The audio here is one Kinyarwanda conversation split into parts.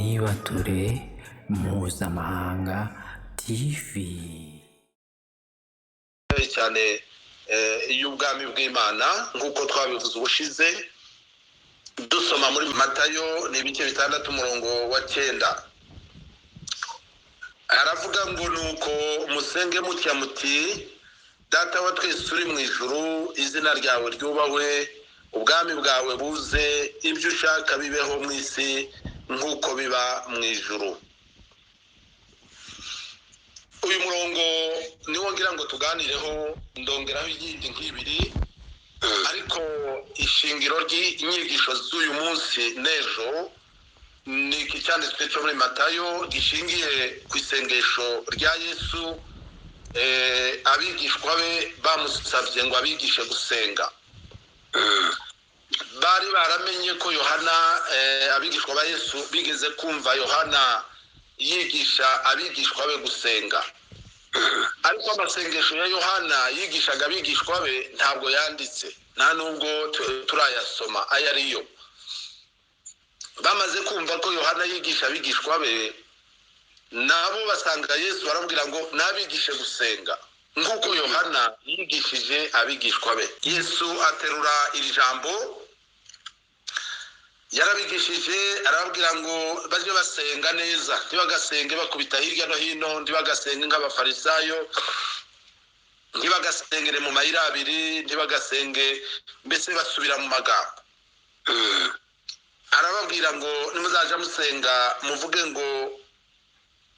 Nibature Mpuzamahanga TV. Cyane y'ubwami bw'Imana, nk'uko twabivuze ubushize dusoma muri Matayo, ni ibice 6 umurongo wa 9. Aravuga ngo: nuko musenge mutya muti: Data wa twese uri mu ijuru, izina ryawe ryubahwe, ubwami bwawe buze, ibyo ushaka bibeho mu isi nk'uko biba mu ijuru. Uyu murongo niwo ngira ngo tuganireho, ndongeraho iyindi nk'ibiri, ariko ishingiro ry'inyigisho z'uyu munsi n'ejo ni iki cyanditswe cyo muri Matayo gishingiye ku isengesho rya Yesu. Abigishwa be bamusabye ngo abigishe gusenga. Bari baramenye ko Yohana, abigishwa ba Yesu bigeze kumva Yohana yigisha abigishwa be gusenga, ariko amasengesho ya Yohana yigishaga abigishwa be ntabwo yanditse, nta nubwo turayasoma ayo ariyo. Bamaze kumva ko Yohana yigisha abigishwa be, nabo basanga Yesu barabwira ngo nabigishe gusenga nk'uko Yohana yigishije abigishwa be. Yesu aterura iri jambo, yarabigishije, arababwira ngo bajye basenga neza, ntibagasenge bakubita hirya no hino, ntibagasenge nk'abafarisayo, ntibagasengere mu mayira abiri, ntibagasenge mbese basubira mu magambo. Arababwira ngo nimuzaja musenga muvuge ngo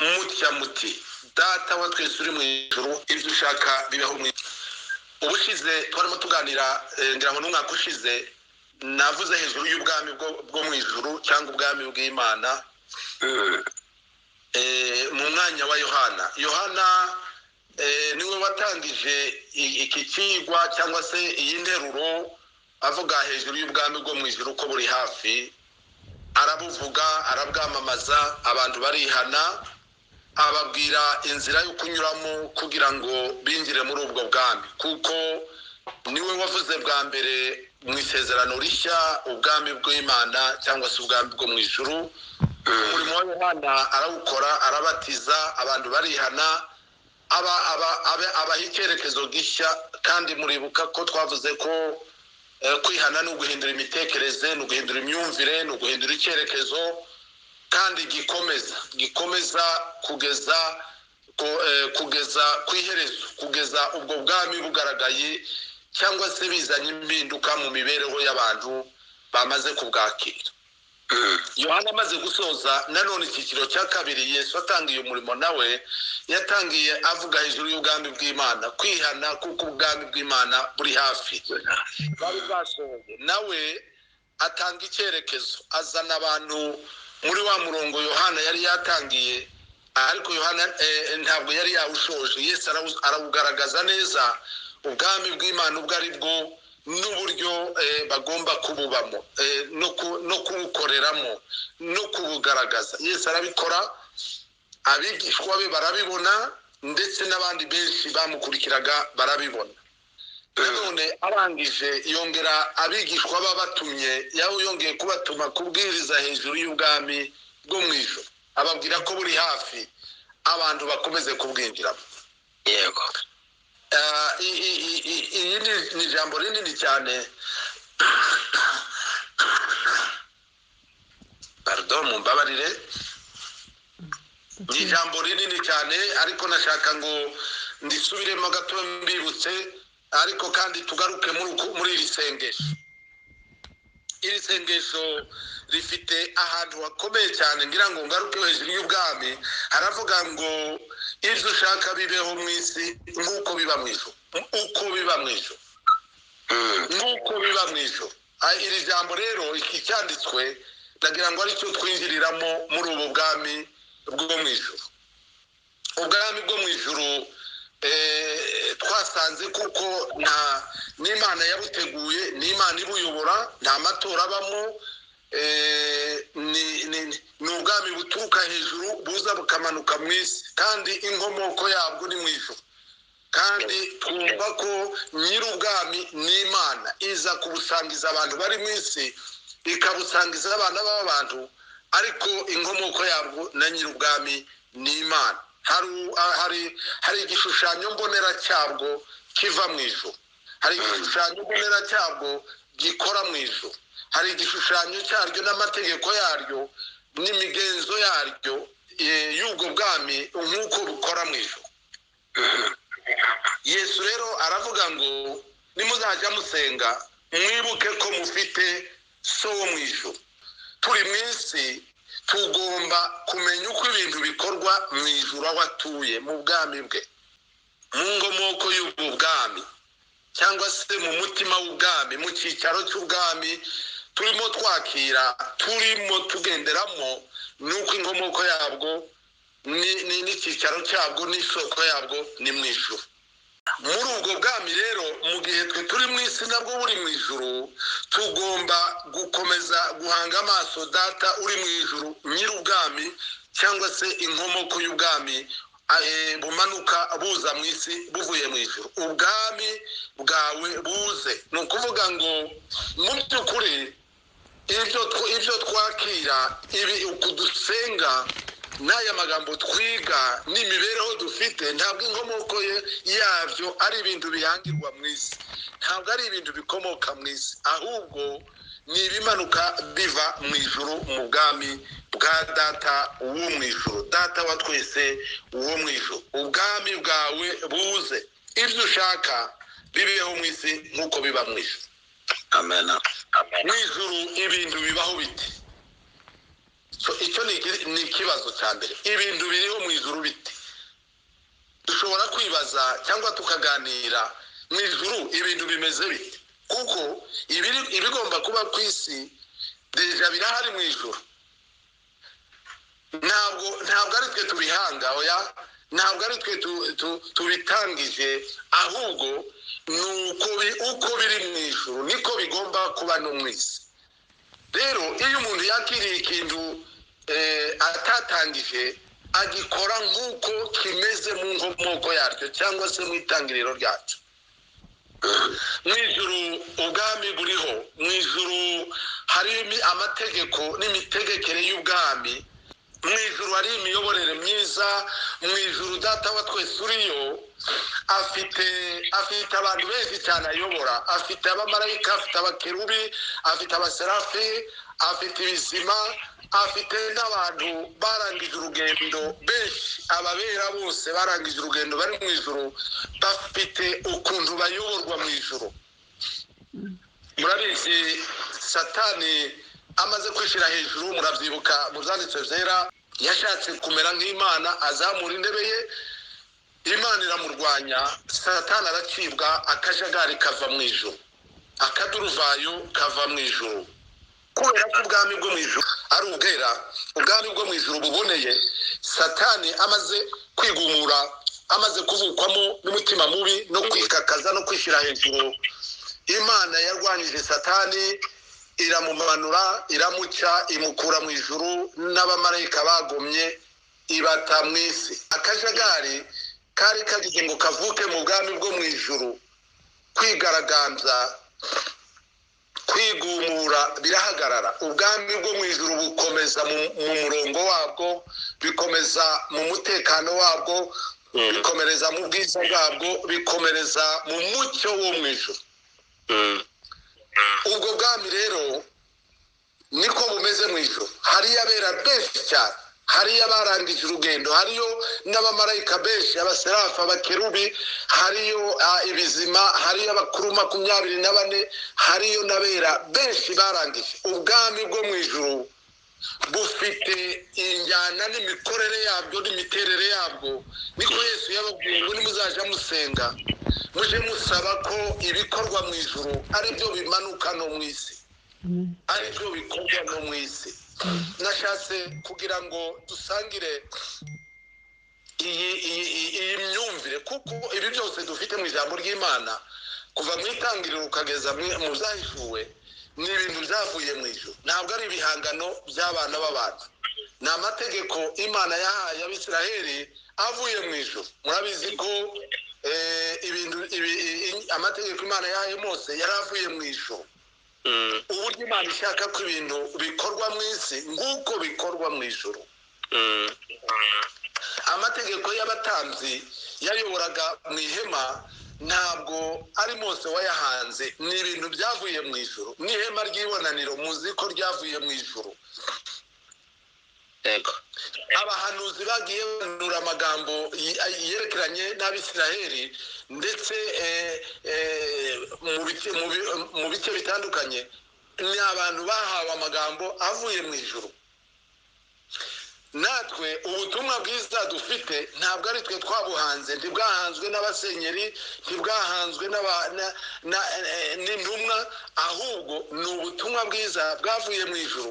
mutya muti: Data wa twese uri mu ijuru, ibyo ushaka bibeho mu ijuru. Ubushize twarimo tuganira, ngira ngo n'umwaka ushize navuze hejuru y'ubwami bwo mu ijuru cyangwa ubwami bw'Imana, mu mwanya wa Yohana. Yohana niwe watangije iki kigwa cyangwa se iyi nteruro, avuga hejuru y'ubwami bwo mu ijuru ko buri hafi. Arabuvuga, arabwamamaza, abantu barihana, ababwira inzira yo kunyuramo kugira ngo binjire muri ubwo bwami, kuko niwe wavuze bwa mbere mu isezerano rishya ubwami bw'Imana cyangwa se ubwami bwo mu ijuru. Umurimo wa Yohana arawukora, arabatiza, abantu barihana, abaha icyerekezo gishya. Kandi muribuka ko twavuze ko kwihana ni uguhindura imitekerereze, ni uguhindura imyumvire, ni uguhindura icyerekezo, kandi gikomeza kugeza ku iherezo, kugeza ubwo bwami bugaragaye cyangwa se bizanye impinduka mu mibereho y'abantu bamaze kubwakira. Yohana amaze gusoza nanone icyiciro cya kabiri, Yesu atangiye umurimo nawe yatangiye avuga hejuru y'ubwami bw'Imana, kwihana kuko ubwami bw'Imana buri hafi, bari bwasohoye. Nawe atanga icyerekezo, azana abantu muri wa murongo Yohana yari yatangiye, ariko Yohana ntabwo yari yawushoje. Yesu arawugaragaza neza, ubwami bw'Imana ubwo ari bwo n'uburyo bagomba kububamo, no kubukoreramo no kubugaragaza. Yesu arabikora, abigishwa be barabibona, ndetse n'abandi benshi bamukurikiraga barabibona. Nanone arangije yongera abigishwa babatumye, yawe yongeye kubatuma kubwiriza hejuru y'ubwami bwo mu ijuru, ababwira ko buri hafi, abantu bakomeze kubwinjiramo. Yego. Iyi ni ijambo rinini cyane, pardon mumbabarire, ni ijambo rinini cyane, ariko nashaka ngo ndisubiremo gato mbibutse, ariko kandi tugaruke muri iri sengesho. Iri sengesho rifite ahantu hakomeye cyane, ngira ngo ngaruke hejuru y'ubwami. Haravuga ngo ibyo ushaka bibeho mu isi nk'uko biba mu ijuru, uko biba mu ijuru, nk'uko biba mu ijuru. Iri jambo rero iki cyanditswe ndagira ngo aricyo twinjiriramo muri ubu bwami bwo mu ijuru. Ubwami bwo mu ijuru twasanze kuko nta n'Imana yabuteguye, n'Imana ibuyobora, nta matora abamo, ni ubwami buturuka hejuru buza bukamanuka mu isi, kandi inkomoko yabwo ni mu ijuru. Kandi twumva ko nyir'ubwami ni Imana, iza kubusangiza abantu bari mu isi, ikabusangiza abana b'abantu, Ariko inkomoko yabwo na nyir'ubwami ni Imana. Hari igishushanyo mbonera cyabwo kiva mu ijuru, hari igishushanyo mbonera cyabwo gikora mu ijuru, hari igishushanyo cyaryo n'amategeko yaryo n'imigenzo yaryo y'ubwo bwami nk'uko bukora mu ijuru. Yesu rero aravuga ngo nimuzajya musenga mwibuke ko mufite so wo mu ijuru. Turi mu isi tugomba kumenya uko ibintu bikorwa mu ijuru aho atuye mu bwami bwe, mu ngomoko y'ubwo bwami cyangwa se mu mutima w'ubwami, mu cyicaro cy'ubwami turimo twakira, turimo tugenderamo, nuko inkomoko yabwo n'icyicaro cyabwo n'isoko yabwo ni mu ijuru. Muri ubwo bwami rero, mu gihe twe turi mu isi nabwo buri mu ijuru, tugomba gukomeza guhanga amaso Data uri mu ijuru, nyir'ubwami cyangwa se inkomoko y'ubwami bumanuka buza mu isi buvuye mu ijuru. Ubwami bwawe buze. Ni ukuvuga ngo mu by'ukuri ibyo twakira, ibi ukudusenga n'aya magambo twiga n'imibereho dufite, ntabwo inkomoko ye yabyo ari ibintu bihangirwa mu isi, ntabwo ari ibintu bikomoka mu isi, ahubwo ni ibimanuka biva mu ijuru, mu bwami bwa Data wo mu ijuru, Data wa twese wo mu ijuru. Ubwami bwawe buze, ibyo ushaka bibeho mu isi nk'uko biba mu ijuru. Amen. Mu ijuru ibintu bibaho bite? Icyo ni ikibazo cya mbere. Ibintu biriho mu ijuru bite? Dushobora kwibaza cyangwa tukaganira mu ijuru ibintu bimeze bite, kuko ibigomba kuba ku isi deja birahari mu ijuru. Ntabwo ari twe tubihanga, oya, ntabwo ari twe tubitangije, ahubwo ni uko biri mu ijuru niko bigomba kuba no mu isi. Rero iyo umuntu yakiriye ikintu atatangije, agikora nk'uko kimeze mu nkomoko yaryo cyangwa se mu itangiriro ryacyo. Mu ijuru ubwami buriho, mu ijuru hari amategeko n'imitegekere y'ubwami, mu ijuru hari imiyoborere myiza, mu ijuru Data wa twese uriyo afite abantu benshi cyane ayobora, afite abamarayika, afite abakerubi, afite abaserafi, afite ibizima, afite n'abantu barangije urugendo benshi. Ababera bose barangije urugendo bari mu ijuru bafite ukuntu bayoborwa mu ijuru. Murabizi Satani amaze kwishyira hejuru, murabyibuka mu byanditswe byera, yashatse kumera nk'Imana, azamura intebe ye, Imana iramurwanya, Satani aracibwa, akajagari kava mu ijuru, akaduruvayo kava mu ijuru. Kubera ko ubwami bwo mu ijuru ari ubwera, ubwami bwo mu ijuru buboneye, Satani amaze kwigumura, amaze kuvukwamo n'umutima mubi no kwikakaza no kwishyira hejuru, Imana yarwanyije Satani, iramumanura, iramuca, imukura mu ijuru, n'abamarayika bagomye ibata mu isi. Akajagari kari kagize ngo kavuke mu bwami bwo mu ijuru, kwigaragambya, kwigumura birahagarara. Ubwami bwo mu ijuru bukomeza mu murongo wabwo, bikomeza mu mutekano wabwo, bikomereza mu bwiza bwabwo, bikomereza mu mucyo wo mu ijuru. Ubwo bwami rero niko bumeze mu ijuru. Hariyo abera benshi cyane, hariyo abarangije urugendo, hariyo n'abamarayika benshi, abaserafi, abakerubi, hariyo ibizima, hariyo abakuru 24, hariyo n'abera benshi barangije. Ubwami bwo mu ijuru bufite injyana n'imikorere yabwo n'imiterere yabwo. Niko Yesu yababwiye ngo nimuzaja musenga muje musaba ko ibikorwa mu ijuru ari byo bimanuka no mu isi, ari byo bikorwa no mu isi. Nashatse kugira ngo dusangire iyi myumvire, kuko ibi byose dufite mu ijambo ry'Imana kuva mu itangiriro ukageza mu byahishuwe ni ibintu byavuye mu ijuru, ntabwo ari ibihangano by'abana b'abantu. Ni amategeko Imana yahaye Abisiraheli avuye mu ijuru. Murabizi ko amategeko Imana yahaye Mose yari avuye mu ijuru. Uburyo Imana ishaka ko ibintu bikorwa mu isi nk'uko bikorwa mu ijuru. Amategeko y'abatambyi yayoboraga mu ihema ntabwo ari Mose wayahanze, ni ibintu byavuye mu ijuru. N'ihema ry'ibonaniro muzi ko ryavuye mu ijuru. Abahanuzi bagiye banura amagambo yerekeranye n'Abisiraheli ndetse mu bice bitandukanye, ni abantu bahawe amagambo avuye mu ijuru. Natwe ubutumwa bwiza dufite ntabwo ari twe twabuhanze, ntibwahanzwe n'abasenyeri, ntibwahanzwe n'intumwa, ahubwo ni ubutumwa bwiza bwavuye mu ijuru,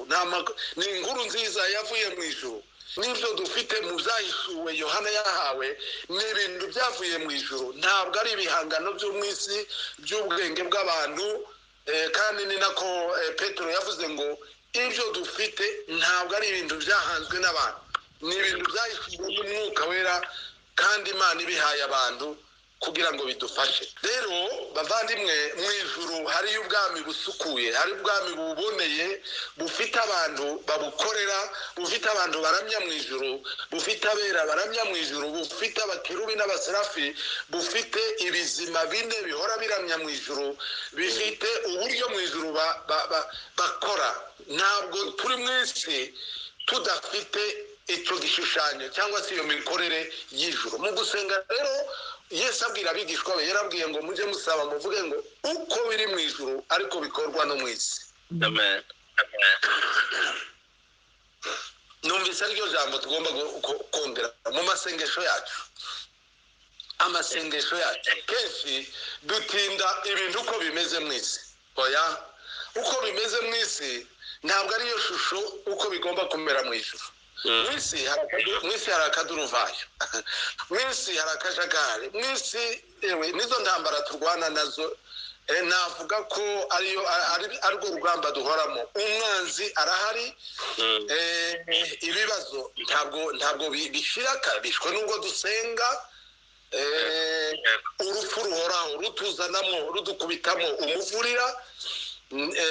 ni inkuru nziza yavuye mu ijuru. N'ibyo dufite mu byahishuwe Yohana yahawe ni ibintu byavuye mu ijuru, ntabwo ari ibihangano byo mu isi by'ubwenge bw'abantu. Kandi ni nako Petero yavuze ngo ibyo dufite ntabwo ari ibintu byahanzwe n'abantu, ni ibintu byahishuwe n'Umwuka Wera, kandi Imana ibihaye abantu kugira ngo bidufashe. Rero bavandimwe, mu ijuru hariyo ubwami busukuye, hari ubwami buboneye, bufite abantu babukorera, bufite abantu baramya mu ijuru, bufite abera baramya mu ijuru, bufite abakerubi n'abaserafi, bufite ibizima bine bihora biramya mu ijuru, bifite uburyo mu ijuru bakora. Ntabwo turi mu isi tudafite icyo gishushanyo cyangwa se iyo mikorere y'ijuru. Mu gusenga rero Yesu abwira abigishwa be, yarabwiye ngo mujye musaba muvuge ngo uko biri mu ijuru ariko bikorwa no mu isi. Amen. Numvise ariryo jambo tugomba kongera mu masengesho yacu. Amasengesho yacu kenshi dutinda ibintu uko bimeze mu isi. Oya, uko bimeze mu isi ntabwo ariyo shusho uko bigomba kumera mu ijuru. Mu isi hari akaduruvayo, mu isi hari akajagari, mu isi yewe nizo ntambara turwana nazo. Navuga ko ariyo arirwo rugamba duhoramo. Umwanzi arahari, ibibazo ntabwo bishira, bishwe nubwo dusenga. Urupfu ruhoraho rutuzanamo, rudukubitamo umuvurira.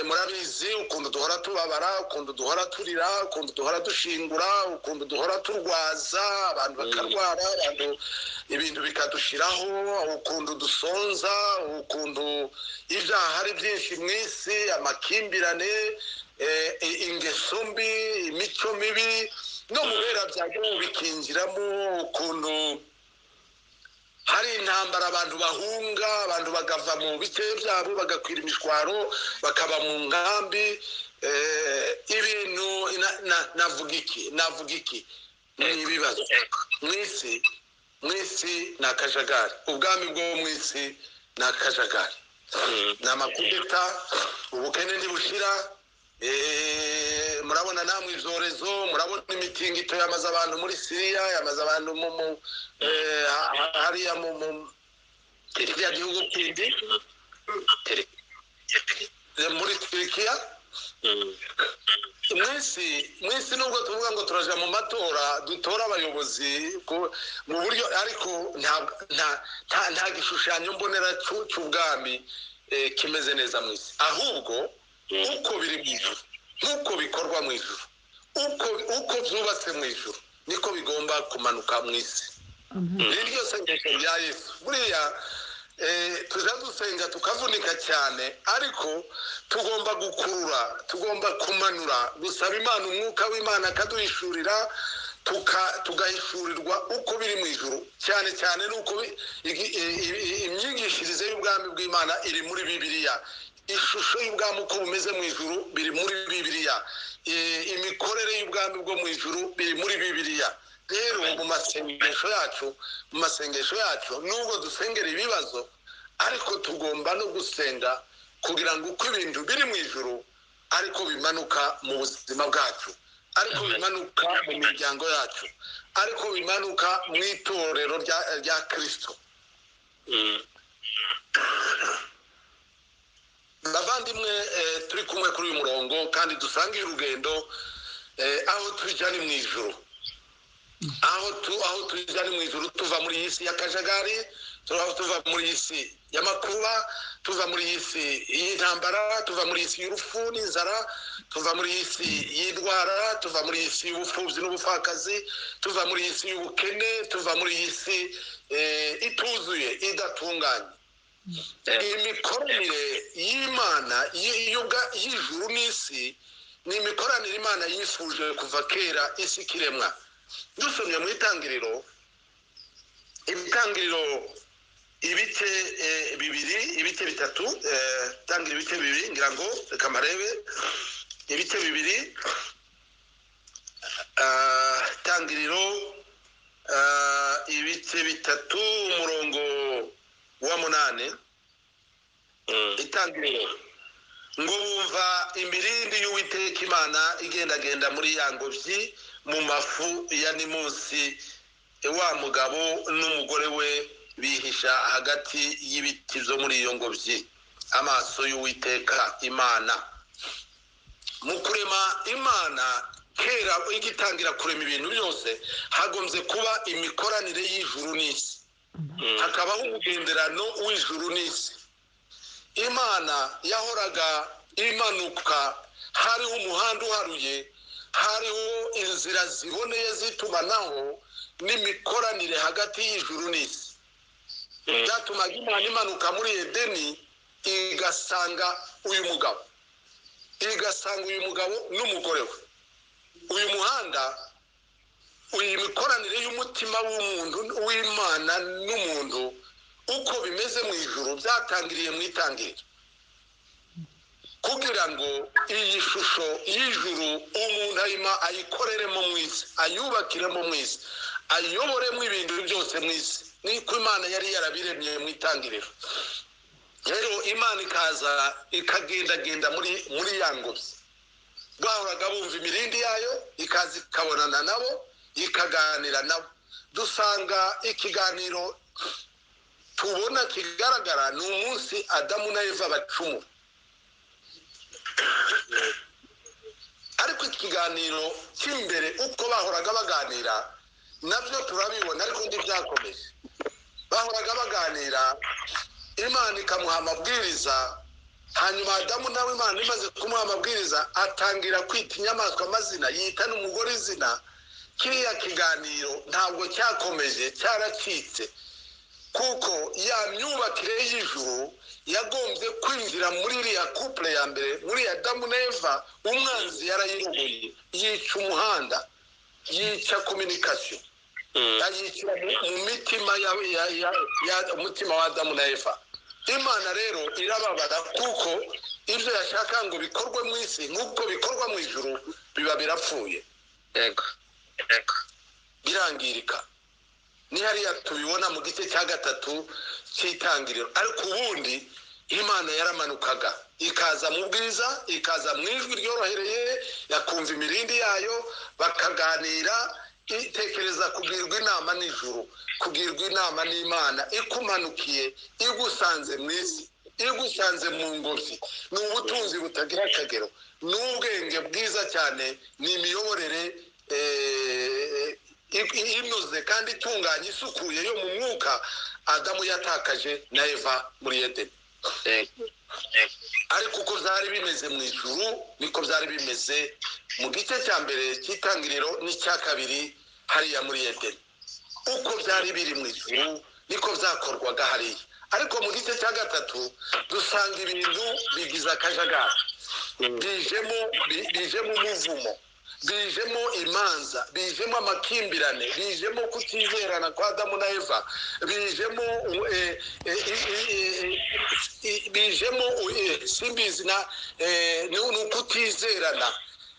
Murabizi ukuntu duhora tubabara, ukuntu duhora turira, ukuntu duhora dushingura, ukuntu duhora turwaza abantu bakarwara, abantu ibintu bikadushiraho, ukuntu dusonza, ukuntu ibyaha ari byinshi mu isi, amakimbirane, ingeso mbi, imico mibi, no mu bera byagiye bikinjiramo, ukuntu hari intambara, abantu bahunga, abantu bagava mu bice byabo bagakwira imishwaro, bakaba mu nkambi. Ibintu navuga iki ni ibibazo mu isi. Mu isi ni akajagari, ubwami bwo mu isi ni akajagari, ni amakudeta, ubukene ntibushira. Murabona namwe ibyorezo, murabona imitingito yamaze abantu muri Siriya, yamaze abantu mu hariya mu kiriya gihugu kindi muri Turikiya. Mu isi nubwo tuvuga ngo turaja mu matora dutora abayobozi mu buryo, ariko nta gishushanyo mbonera cy'ubwami kimeze neza mu isi. Ahubwo uko biri mu ijuru, nk'uko bikorwa mu ijuru, uko byubatse mu ijuru, niko bigomba kumanuka mu isi. Ni ryo sengesho rya Yesu. Buriya tuja dusenga tukavunika cyane, ariko tugomba gukurura, tugomba kumanura, gusaba Imana umwuka w'Imana akaduhishurira, tugahishurirwa uko biri mu ijuru, cyane cyane nuko imyigishirize y'ubwami bw'Imana iri muri Bibiliya. Ishusho y'ubwami uko bumeze mu ijuru biri muri Bibiliya, imikorere y'ubwami bwo mu ijuru biri muri Bibiliya. Rero mu masengesho yacu nubwo dusengera ibibazo, ariko tugomba no gusenga kugira ngo uko ibintu biri mu ijuru ariko bimanuka mu buzima bwacu, ariko bimanuka mu miryango yacu, ariko bimanuka mu itorero rya Kristo. Bavandimwe, turi kumwe kuri uyu murongo kandi dusangiye urugendo, aho tujya ni mu ijuru. Aho tujya ni mu ijuru, tuva muri iyi si y'akajagari, tuva muri iyi si y'amakuba, tuva muri iyi si y'intambara, tuva muri iyi si y'urupfu n'inzara, tuva muri iyi si y'indwara, tuva muri iyi si y'ubupfubyi n'ubupfakazi, tuva muri iyi si y'ubukene, tuva muri iyi si ituzuye, idatunganye. Imikoranire y'Imana y'ijuru n'isi ni imikoranire Imana yifuje kuva kera isi ikiremwa. Dusomye mu itangiriro, itangiriro ibice 2, ibice 3, itangiriro ibice 2, ngira ngo reka marebe ibice 2, itangiriro ibice 3 umurongo wa 8. Itangiriro ngo bumva imirindi y'Uwiteka Imana igendagenda muri ya ngobyi mu mafu ya nimunsi, wa mugabo n'umugore we bihisha hagati y'ibiti byo muri iyo ngobyi amaso y'Uwiteka Imana. Mu kurema Imana kera igitangira kurema ibintu byose, hagombye kuba imikoranire y'ijuru n'isi, hakabaho umugenderano w'ijuru n'isi. Imana yahoraga imanuka, hariho umuhanda uharuye, hariho inzira ziboneye zitumanaho n'imikoranire hagati y'ijuru n'isi. Byatumaga Imana imanuka muri Edeni igasanga uyu mugabo, igasanga uyu mugabo n'umugore we. Uyu muhanda, uyu mikoranire y'umutima w'umuntu w'Imana n'umuntu uko bimeze mu ijuru byatangiriye mu itangiriro, kugira ngo iyi shusho y'ijuru umuntu ayima ayikoreremo mu isi, ayubakiremo mu isi, ayoboremo ibintu byose mu isi, niko Imana yari yarabiremye mu itangiriro. Rero Imana ikaza ikagendagenda muri ya ngobyi, bahoraga bumva imirindi yayo, ikaza ikabonana nabo, ikaganira nabo. Dusanga ikiganiro tubona kigaragara ni umunsi Adamu na Eva bacumura. Ariko ikiganiro cy'imbere uko bahoraga baganira nabyo turabibona, ariko ndi byakomeje. Bahoraga baganira, Imana ikamuha amabwiriza, hanyuma Adamu nawe Imana imaze kumuha amabwiriza atangira kwita inyamaswa amazina, yita n'umugore izina. Kiriya kiganiro ntabwo cyakomeje, cyaracitse, kuko ya myubakire y'ijuru yagombye kwinjira muri iriya couple ya mbere, muri Adamu na Eva. Umwanzi yarayirogoye, yica umuhanda, yica communication, ayicira mu mitima ya umutima wa Adamu na Eva. Imana rero irababara, kuko ibyo yashaka ngo bikorwe mu isi nk'uko bikorwa mu ijuru biba birapfuye, birangirika. Ni hariya tubibona mu gice cya 3 cy'itangiriro. Ariko ubundi Imana yaramanukaga ikaza mu bwiza, ikaza mu ijwi ryorohereye, yakumva imirindi yayo, bakaganira. Itekereza kugirwa inama n'ijuru, kugirwa inama n'Imana ikumanukiye, igusanze mu isi, igusanze mu ngobyi. Ni ubutunzi butagira akagero, ni ubwenge bwiza cyane, ni imiyoborere inoze kandi itunganye, isukuye yo mu mwuka Adamu yatakaje na Eva muri Edeni. Ariko uko byari bimeze mu ijuru niko byari bimeze mu gice cya mbere cy'itangiriro n'icya 2 hariya muri Edeni. Uko byari biri mu ijuru niko byakorwaga hariya. Ariko mu gice cya 3 dusanga ibintu bigize akajagari, bijemo umuvumo, bijemo imanza, bijemo amakimbirane, bijemo kutizerana kwa Adamu na Eva, bijemo bijemo simbizi na ni ukutizerana.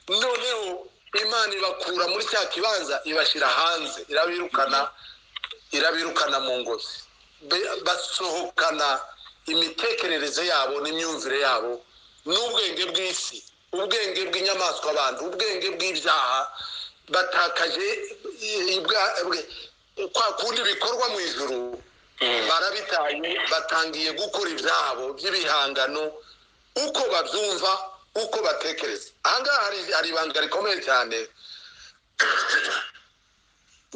Noneho Imana ibakura muri cya kibanza, ibashyira hanze, irabirukana mu ngobyi, basohokana imitekerereze yabo n'imyumvire yabo n'ubwenge bw'isi, ubwenge bw'inyamaswa abantu, ubwenge bw'ibyaha. Batakaje kwa kundi bikorwa mu ijuru, barabitaye, batangiye gukora ibyabo by'ibihangano uko babyumva, uko batekereza. Ahangaha hari ibanga rikomeye cyane.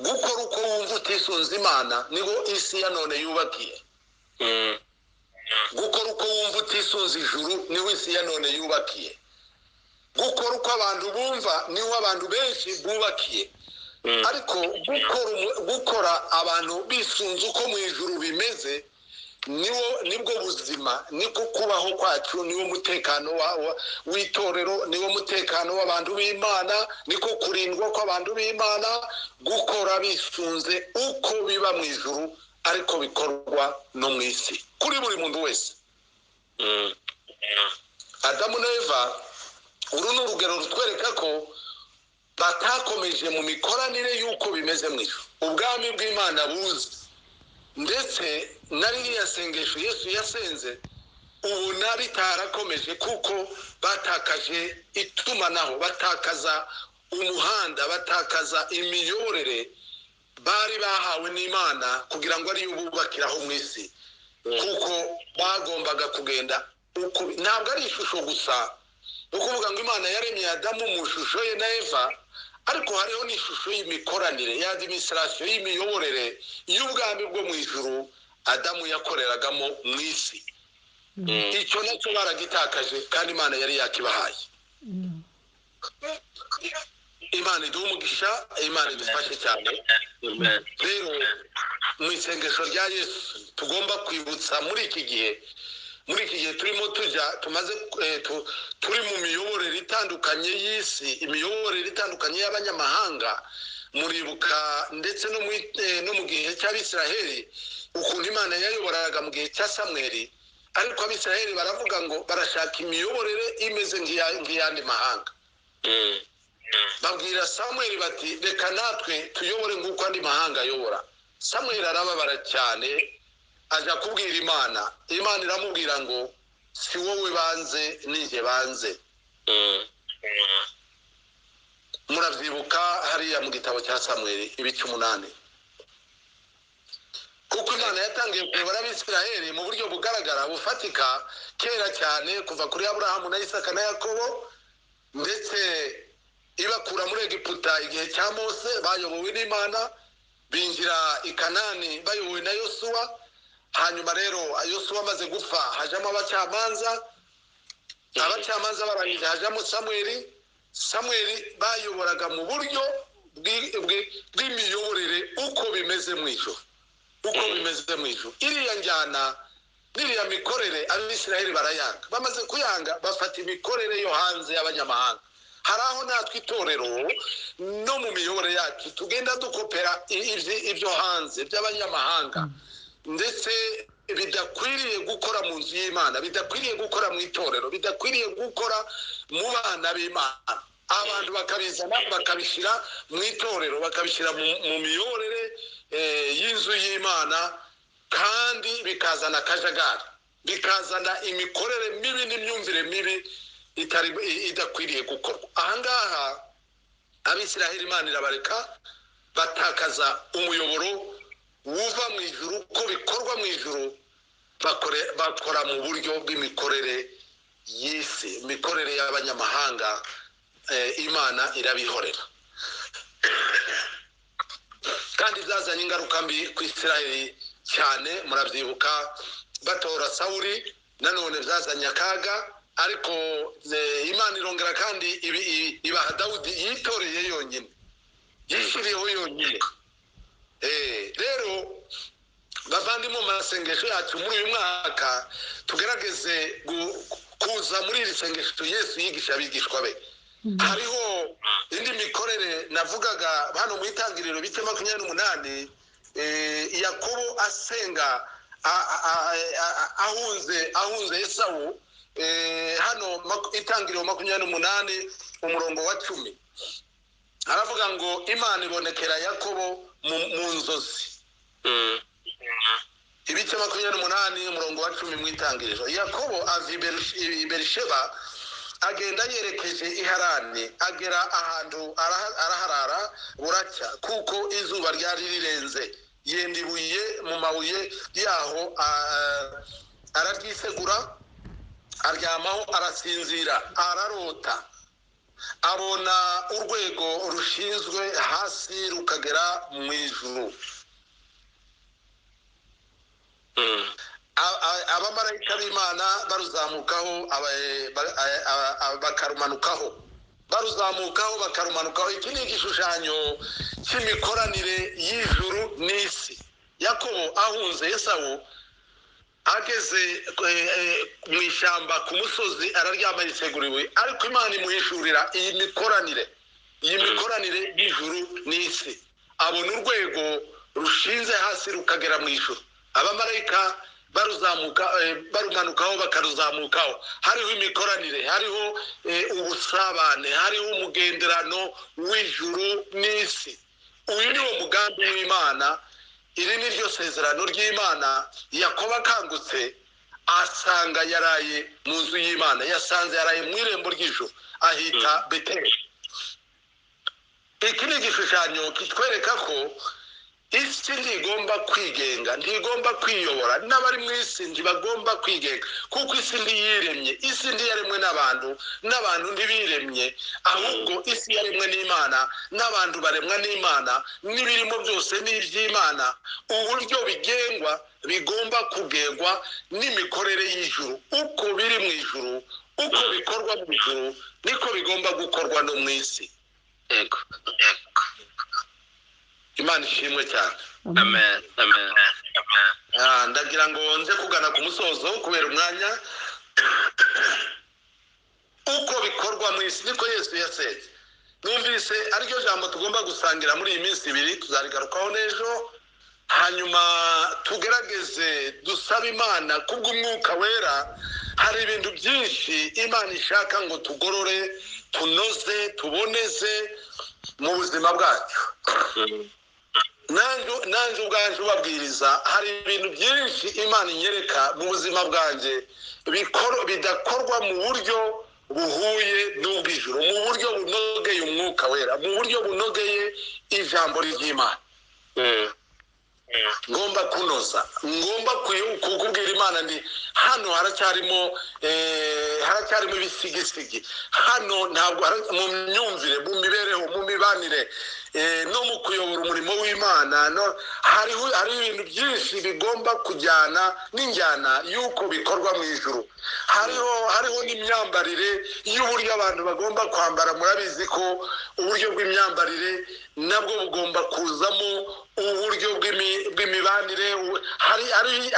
Gukora uko wumva utisunze Imana niho isi ya none yubakiye. Gukora uko wumva utisunze ijuru niho isi ya none yubakiye. Gukora uko abantu bumva niho abantu benshi bubakiye. Ariko gukora abantu bisunze uko mu ijuru bimeze nibwo buzima, niko kubaho kwacu, niwo mutekano w'itorero, niwo mutekano w'abantu b'Imana, niko kurindwa kw'abantu b'Imana. Gukora bisunze uko biba mu ijuru ariko bikorwa no mu isi kuri buri muntu wese. Adamu na Eva, uru ni urugero rutwereka ko batakomeje mu mikoranire y'uko bimeze mu ijuru. Ubwami bw'Imana buzi, ndetse na ririya sengesho Yesu yasenze ubona bitarakomeje, kuko batakaje itumanaho, batakaza umuhanda, batakaza imiyoborere bari bahawe n'Imana kugira ngo ariyo bubakiraho mu isi, kuko bagombaga kugenda uko. Ntabwo ari ishusho gusa, ni ukuvuga ngo Imana yaremye Adamu mu ishusho ye na Eva, ariko hariho n'ishusho y'imikoranire ya administration y'imiyoborere y'ubwami bwo mu ijuru Adamu yakoreragamo mu isi. Icyo nacyo baragitakaje kandi Imana yari yakibahaye. Imana iduhe umugisha, Imana idufashe cyane. Rero mu isengesho rya Yesu tugomba kwibutsa muri iki gihe, muri iki gihe turimo tujya, tumaze turi mu miyoborere itandukanye y'isi, imiyoborere itandukanye y'abanyamahanga. Muribuka ndetse no mu gihe cy'Abisiraheli ukuntu Imana yayoboraga mu gihe cya Samweli, ariko Abisiraheli baravuga ngo barashaka imiyoborere imeze nk'iyandi mahanga. Babwira Samweli bati reka natwe tuyobore nk'uko andi mahanga ayobora. Samweli arababara cyane, ajya kubwira Imana. Imana iramubwira ngo si wowe banze, ninjye banze. Murabyibuka hariya mu gitabo cya Samweli ibice 8. Kuko Imana yatangiye kuyobora Abisiraheli mu buryo bugaragara bufatika kera cyane, kuva kuri Aburahamu na Isaka na Yakobo, ndetse ibakura muri Egiputa igihe cya Mose bayobowe n'Imana, binjira i Kanani bayobowe na Yosuwa. Hanyuma rero Yosuwa amaze gupfa hajamo abacamanza, abacamanza barangije hajamo Samweli. Samweli bayoboraga mu buryo bw'imiyoborere uko bimeze mu ijuru, uko bimeze mu ijuru. Iriya njyana n'iriya mikorere Abisiraheli barayanga. Bamaze kuyanga bafata imikorere yo hanze y'abanyamahanga. Hari aho natwe itorero no mu miyoborere yacu tugenda dukopera ibyo hanze by'abanyamahanga, ndetse bidakwiriye gukora mu nzu y'Imana, bidakwiriye gukora mu itorero, bidakwiriye gukora mu bana b'Imana. Abantu bakabizana bakabishyira mu itorero, bakabishyira mu miyoborere y'inzu y'Imana, kandi bikazana akajagari, bikazana imikorere mibi n'imyumvire mibi idakwiriye gukorwa. Ahangaha Abisiraheli Imana irabareka batakaza umuyoboro wuva mu ijuru, ko bikorwa mu ijuru, bakora mu buryo bw'imikorere y'isi, imikorere y'abanyamahanga. Imana irabihorera, kandi byazanye ingaruka mbi ku Isiraheli cyane. Murabyibuka batora Sawuli, nanone byazanye akaga, ariko Imana irongera kandi ibaha Dawudi yitoreye yonyine, yishyiriyeho yonyine. Rero bavandimwe, mu masengesho yacu muri uyu mwaka tugerageze kuza muri iri sengesho Yesu yigisha abigishwa be. Hariho indi mikorere navugaga hano mu itangiriro bice 28, Yakobo asenga ahunze Esawu. Hano itangiriro 28 umurongo wa 10 aravuga ngo Imana ibonekera Yakobo mu nzozi. Ibice 28 umurongo wa 10 mu itangiriro. Yakobo ava i Berisheba agenda yerekeje i Harani, agera ahantu araharara buracya, kuko izuba ryari rirenze. Yenda ibuye mu mabuye yaho araryisegura, aryamaho arasinzira, ararota. Abona urwego rushinzwe hasi rukagera mu ijuru. Abamarayika b'Imana baruzamukaho, bakarumanukaho, baruzamukaho bakarumanukaho. Iki ni igishushanyo cy'imikoranire y'ijuru n'isi. Yakobo ahunze Esawu, ageze mu ishyamba ku musozi araryama yiseguriwe, ariko Imana imuhishurira iyi mikoranire, iyi mikoranire y'ijuru n'isi. Abona urwego rushinze hasi rukagera mu ijuru, abamarayika baruzamuka, barumanukaho bakaruzamukaho. Hariho imikoranire, hariho ubusabane, hariho umugenderano w'ijuru n'isi. Uyu ni wo mugambi w'Imana, iri ni ryo sezerano ry'Imana. Yakobo akangutse asanga yaraye mu nzu y'Imana, yasanze yaraye mu irembo ry'ijuru, ahita Beteli. Iki ni igishushanyo kitwereka ko isi ntigomba kwigenga, ntigomba kwiyobora, n'abari mu isi ntibagomba kwigenga, kuko isi ntiyiremye, isi ntiyaremwe n'abantu, n'abantu ntibiremye, ahubwo isi yaremwe n'Imana, n'abantu baremwa n'Imana, n'ibirimo byose ni iby'Imana. Uburyo bigengwa bigomba kugengwa n'imikorere y'ijuru. Uko biri mu ijuru, uko bikorwa mu ijuru, niko bigomba gukorwa no mu isi. Yego. Imana ishimwe cyane. Amen. Amen. Ndagira ngo nze kugana ku musozo kubera umwanya. Uko bikorwa mu isi niko Yesu yasenze. Numvise ariryo jambo tugomba gusangira muri iyi minsi ibiri, tuzarigarukaho n'ejo. Hanyuma tugerageze dusabe Imana kubw'umwuka wera. Hari ibintu byinshi Imana ishaka ngo tugorore, tunoze, tuboneze mu buzima bwacu. Nanjye ubwanjye ubabwiriza, hari ibintu byinshi Imana inyereka mu buzima bwanjye bidakorwa mu buryo buhuye n'ubw'ijuru, mu buryo bunogeye umwuka wera, mu buryo bunogeye ijambo ry'Imana. Ngomba kunoza, ngomba kukubwira Imana ndi hano haracyarimo ibisigisigi, hano ntabwo mu myumvire, mu mibereho, mu mibanire, no mu kuyobora umurimo w'Imana, hariho ibintu byinshi bigomba kujyana n'injyana y'uko bikorwa mu ijuru. Hariho n'imyambarire y'uburyo abantu bagomba kwambara. Murabizi ko uburyo bw'imyambarire nabwo bugomba kuzamo uburyo bw'imibanire.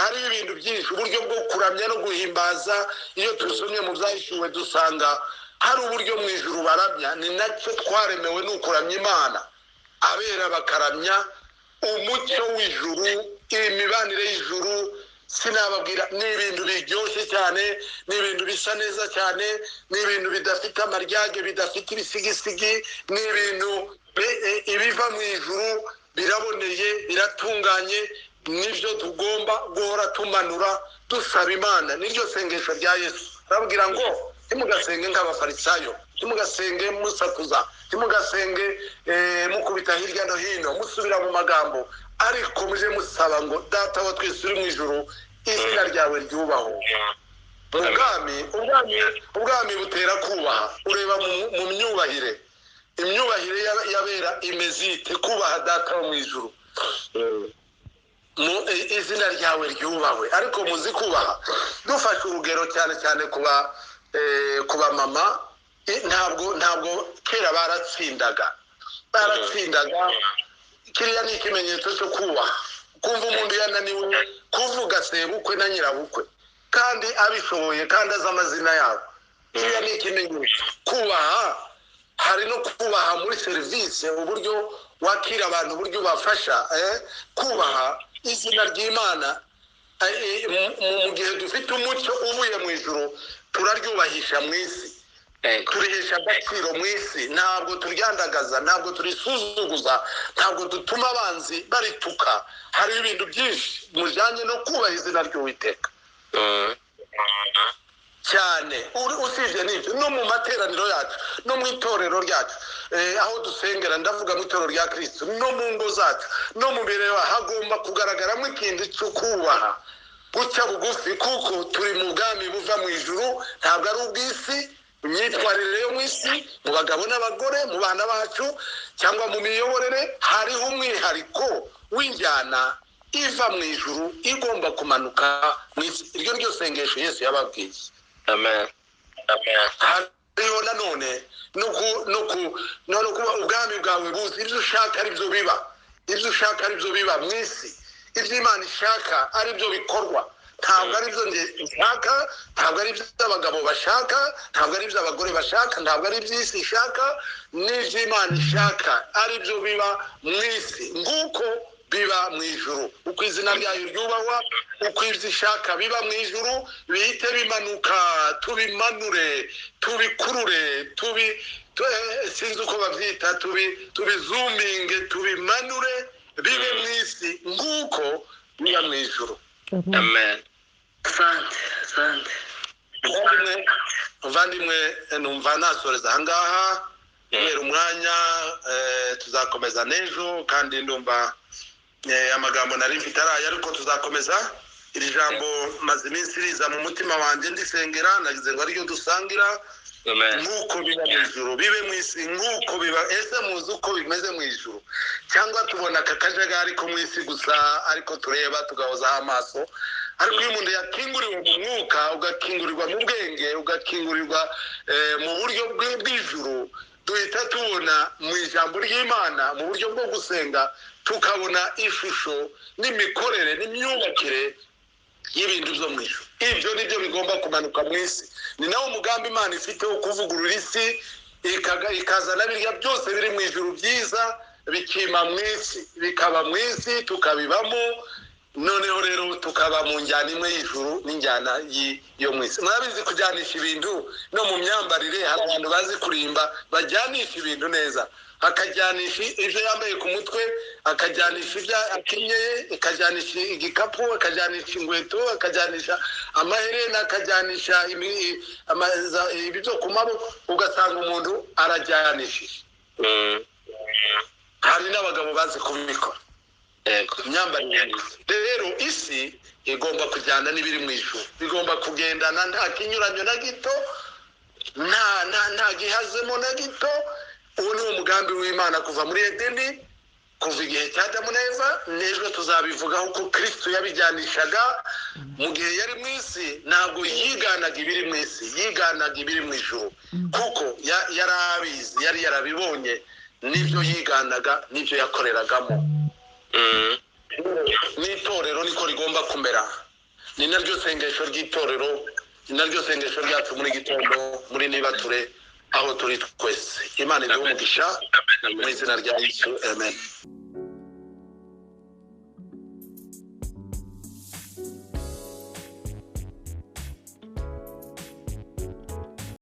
Hari ibintu byinshi, uburyo bwo kuramya no guhimbaza. Iyo tusomye mu byahishuwe dusanga hari uburyo mu ijuru baramya. Ni nacyo twaremewe, ni ukuramya Imana. Abera bakaramya umucyo w'ijuru, imibanire y'ijuru. Sinababwira, ni ibintu biryoshye cyane, ni ibintu bisa neza cyane, ni ibintu bidafite amaryage, bidafite ibisigisigi, ni ibintu ibiva mu ijuru, biraboneye, biratunganye. Nibyo tugomba guhora tumanura dusaba Imana. Niryo sengesho rya Yesu. Arababwira ngo ntimugasenge nk'abafarisayo, ntimugasenge musakuza, ntimugasenge mukubita hirya no hino musubira mu magambo, ariko muje musaba ngo Data wa twese uri mu ijuru, izina ryawe ryubahwe. Ubwami butera kubaha. Ureba mu myubahire, imyubahire y'abera imeze ite? Kubaha Data wo mu ijuru, mu izina ryawe ryubahwe. Ariko muzi kubaha. Dufashe urugero cyane cyane kuba mama, ntabwo kera baratsindaga. Kiriya ni ikimenyetso cyo kubaha. Kumva umuntu yananiwe kuvuga sebukwe na nyirabukwe kandi abishoboye kandi azi amazina yabo, kiriya ni ikimenyetso kubaha. Hari no kubaha muri serivisi, uburyo wakira abantu, uburyo ubafasha. Kubaha izina ry'Imana. Mu gihe dufite umucyo uvuye mu ijuru, turaryubahisha mu isi, turihesha agaciro mu isi. Ntabwo turyandagaza, ntabwo turisuzuguza, ntabwo dutuma abanzi barituka. Hari ibintu byinshi mujyanye no kubaha izina ry'Uwiteka cyane. Usibye n'ibyo, no mu materaniro yacu, no mu itorero ryacu, aho dusengera, ndavuga mu itorero rya Kristo, no mu ngo zacu, no mu mibereho, hagomba kugaragaramo ikintu cyo kubaha, guca bugufi, kuko turi mu bwami buva mu ijuru, ntabwo ari ubw'isi. Imyitwarire yo mu isi, mu bagabo n'abagore, mu bana bacu, cyangwa mu miyoborere, hariho umwihariko w'injyana iva mu ijuru igomba kumanuka mu isi. Iryo ryo sengesho Yesu yababwiye. Amen. Amen. Hariho nanone no kuba ubwami bwawe buzi, ibyo ushaka ari byo biba, ibyo ushaka ari byo biba mu isi, ibyo Imana ishaka ari byo bikorwa. Ntabwo ari byo nshaka, ntabwo ari byo abagabo bashaka, ntabwo ari byo abagore bashaka, ntabwo ari iby'isi ishaka, n'ibyo Imana ishaka ari byo biba mu isi nguko biba mu ijuru. Uko izina ryayo ryubahwa, uko ibyo ishaka biba mu ijuru, bihite bimanuka, tubimanure, tubikurure, sinzi uko babyita, tubizuminge, tubimanure bibe mu isi nguko biba mu ijuru. Amen. Asante, asante. Muvandimwe, numva nasoreza ahangaha kubera umwanya, tuzakomeza n'ejo, kandi ndumva amagambo nari mfite araye, ariko tuzakomeza. Iri jambo maze iminsi riza mu mutima wanjye ndisengera, nagize ngo ariryo dusangira. Nk'uko biba mu ijuru bibe mu isi, nk'uko biba. Ese muzi uko bimeze mu ijuru? Cyangwa tubona aka kajagari ko mu isi gusa, ariko tureba tugahozaho amaso. Ariko iyo umuntu yakinguriwe mu mwuka, ugakingurirwa mu bwenge, ugakingurirwa mu buryo bw'ijuru, duhita tubona mu ijambo ry'Imana, mu buryo bwo gusenga, tukabona ishusho n'imikorere n'imyubakire y'ibintu byo mu ijuru. Ibyo nibyo bigomba kumanuka mu isi. Ni nawo umugambi Imana ifite wo kuvugurura isi, ikazana birya byose biri mu ijuru byiza, bikima mu isi, bikaba mu isi, tukabibamo. Noneho rero tukaba mu njyana imwe y'ijuru n'injyana yo mu isi. Murabizi kujyanisha ibintu no mu myambarire, hari abantu bazi kurimba bajyanisha ibintu neza, akajyanisha ibyo yambaye ku mutwe, akajyanisha ibyo akenyeye, akajyanisha igikapu, akajyanisha inkweto, akajyanisha amaherena, akajyanisha ibyo ku maboko, ugasanga umuntu arajyanishije. Hari n'abagabo bazi kubikora. Imyambarire rero isi igomba kujyana n'ibiri mu ijuru, bigomba kugendana nta kinyuranyo na gito, nta gihazemo na gito. Uwo ni umugambi w'Imana kuva muri Edeni, kuva igihe cya Adamu na Eva. N'ejo tuzabivugaho uko Kristo yabijyanishaga mu gihe yari mu isi. Ntabwo yiganaga ibiri mu isi, yiganaga ibiri mu ijuru, kuko yari abizi, yari yarabibonye, n'ibyo yiganaga n'ibyo yakoreragamo. N'itorero niko rigomba kumera. Ni naryo sengesho ry'itorero, ni naryo sengesho ryacu muri gitondo, muri nibature, aho turi twese. Imana iduhe umugisha mu izina rya Yesu, amen.